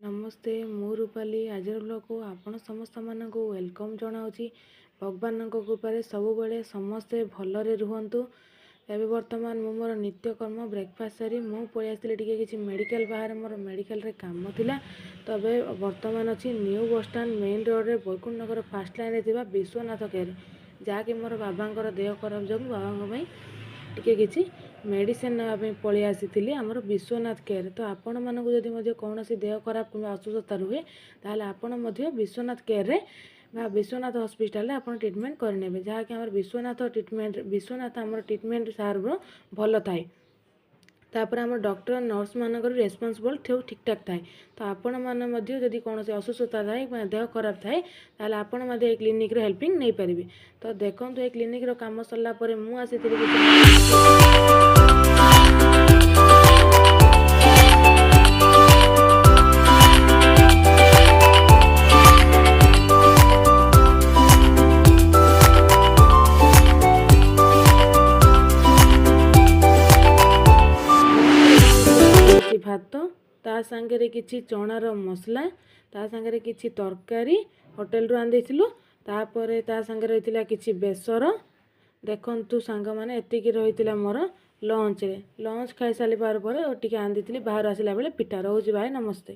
ନମସ୍ତେ, ମୁଁ ରୂପାଲି। ଆଜିର ବ୍ଲଗ୍କୁ ଆପଣ ସମସ୍ତମାନଙ୍କୁ welcome ଜଣାଉଛି। ଭଗବାନଙ୍କ କୃପାରେ ସବୁବେଳେ ସମସ୍ତେ ଭଲରେ ରୁହନ୍ତୁ। ଏବେ ବର୍ତ୍ତମାନ ମୁଁ ମୋର ନିତ୍ୟକର୍ମ ବ୍ରେକଫାଷ୍ଟ ସାରି ମୁଁ ପଳେଇ ଆସିଥିଲି ଟିକେ କିଛି ମେଡ଼ିକାଲ ବାହାରେ, ମୋର ମେଡ଼ିକାଲରେ କାମ ଥିଲା। ତବେ ବର୍ତ୍ତମାନ ଅଛି ନ୍ୟୁ ବସଷ୍ଟାଣ୍ଡ ମେନ୍ ରୋଡ଼ରେ ବୈକୁଣ୍ଠନଗର ଫାଷ୍ଟ ଲାଇନ୍ରେ ଥିବା ବିଶ୍ୱନାଥ କେୟାର, ଯାହାକି ମୋର ବାବାଙ୍କର ଦେହ ଖରାପ ଯୋଗୁଁ ବାବାଙ୍କ ପାଇଁ ଟିକେ କିଛି ମେଡ଼ିସିନ ନେବା ପାଇଁ ପଳେଇ ଆସିଥିଲି ଆମର ବିଶ୍ୱନାଥ କେୟାର। ତ ଆପଣମାନଙ୍କୁ ଯଦି ମଧ୍ୟ କୌଣସି ଦେହ ଖରାପ କିମ୍ବା ଅସୁସ୍ଥତା ରୁହେ, ତାହେଲେ ଆପଣ ମଧ୍ୟ ବିଶ୍ୱନାଥ କେୟାରରେ ବା ବିଶ୍ୱନାଥ ହସ୍ପିଟାଲରେ ଆପଣ ଟ୍ରିଟମେଣ୍ଟ କରିନେବେ, ଯାହାକି ଆମର ବିଶ୍ୱନାଥ ଟ୍ରିଟମେଣ୍ଟ, ବିଶ୍ୱନାଥ ଆମର ଟ୍ରିଟମେଣ୍ଟ ସାର୍ର ଭଲ ଥାଏ। ତାପରେ ଆମର ଡକ୍ଟର ନର୍ସମାନଙ୍କର ରେସ୍ପନ୍ସିବଲ୍ ସବୁ ଠିକ୍ଠାକ୍ ଥାଏ। ତ ଆପଣମାନେ ମଧ୍ୟ ଯଦି କୌଣସି ଅସୁସ୍ଥତା ଥାଏ ବା ଦେହ ଖରାପ ଥାଏ, ତାହେଲେ ଆପଣ ମଧ୍ୟ ଏଇ କ୍ଲିନିକ୍ର ହେଲ୍ପିଂ ନେଇପାରିବେ। ତ ଦେଖନ୍ତୁ, ଏଇ କ୍ଲିନିକ୍ର କାମ ସରିଲା ପରେ ମୁଁ ଆସିଥିଲି କିଛି ଭାତ, ତା ସାଙ୍ଗରେ କିଛି ଚଣାର ମସଲା, ତା ସାଙ୍ଗରେ କିଛି ତରକାରୀ ହୋଟେଲରୁ ଆଣିଦେଇଥିଲୁ। ତାପରେ ତା ସାଙ୍ଗରେ ରହିଥିଲା କିଛି ବେସର। ଦେଖନ୍ତୁ ସାଙ୍ଗମାନେ, ଏତିକି ରହିଥିଲା ମୋର ଲଞ୍ଚରେ। ଲଞ୍ଚ ଖାଇସାରିବା ପରେ ଟିକେ ଆଣିଦେଇଥିଲି ବାହାରୁ ଆସିଲା ବେଳେ ପିଠା। ରହୁଛି ଭାଇ, ନମସ୍ତେ।